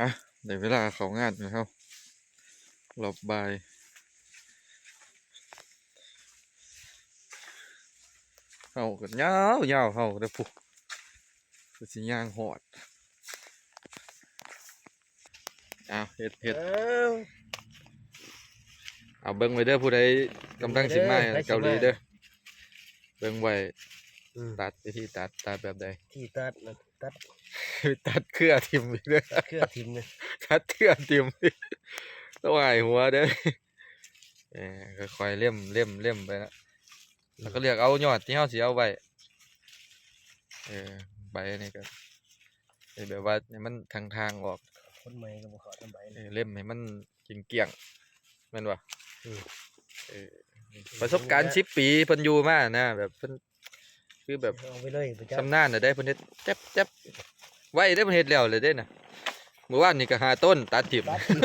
ອ່ະ ໄດ້ເວລາເຂົ້າງານແລ້ວເຮົາ ຮອບບ່າຍ ເຮົາກໍຍາວໆ ເຮົາກໍໄດ້ພຸ້ນ ຄືຊິຍ່າງຮອດ. ອ້າວ ເຮັດ ເຮັດ ເອົາ ເອົາເບິ່ງໄວ້ເດີ ຜູ້ໃດກຳລັງຊິມາ ເບິ່ງໄວ້ເດີ ໃຜຊິມາ ເບິ່ງໄວ້ ອືມ ຕັດ ວິທີຕັດ ຕັດແບບໃດ ທີ່ຕັດນະ ຕັດ ຕັດເຄືອຖິ້ມເດີ ຕັດເຄືອຖິ້ມເດີ ຕັດເຄືອຖິ້ມ ລະຫາຍຫົວເດີ ເອີ ຄ່ອຍໆ ເລັມ ເລັມ ເລັມໄປນະ ແລ້ວກໍເລືອກເອົາຍອດທີ່ເຮົາຊິເອົາໄວ້ ເອີ ໃບອັນນີ້ກໍ ເຮັດແບບວ່າໃຫ້ມັນທາງໆອອກ ຄົນໃໝ່ກໍບໍ່ເຂົ້ານຳໃບ ເອີ ເລັມໃຫ້ມັນກ້ຽງໆ ແມ່ນບໍ່? ອືມ ເອີ ປະສົບການສິບປີເພິ່ນຢູ່ມານະ ແບບເພິ່ນ ຄືແບບ ເອົາໄປເລີຍ ຊຳນານແລ້ວເດ້ ເພິ່ນເຮັດແຈັບໆ ໄວເດ້ ເພິ່ນເຮັດແລ້ວເລີຍເດ້ນະ ມື້ວານນີ້ກໍຫ້າຕົ້ນ ຕັດຖິ້ມ ຕັດຖິ້ມ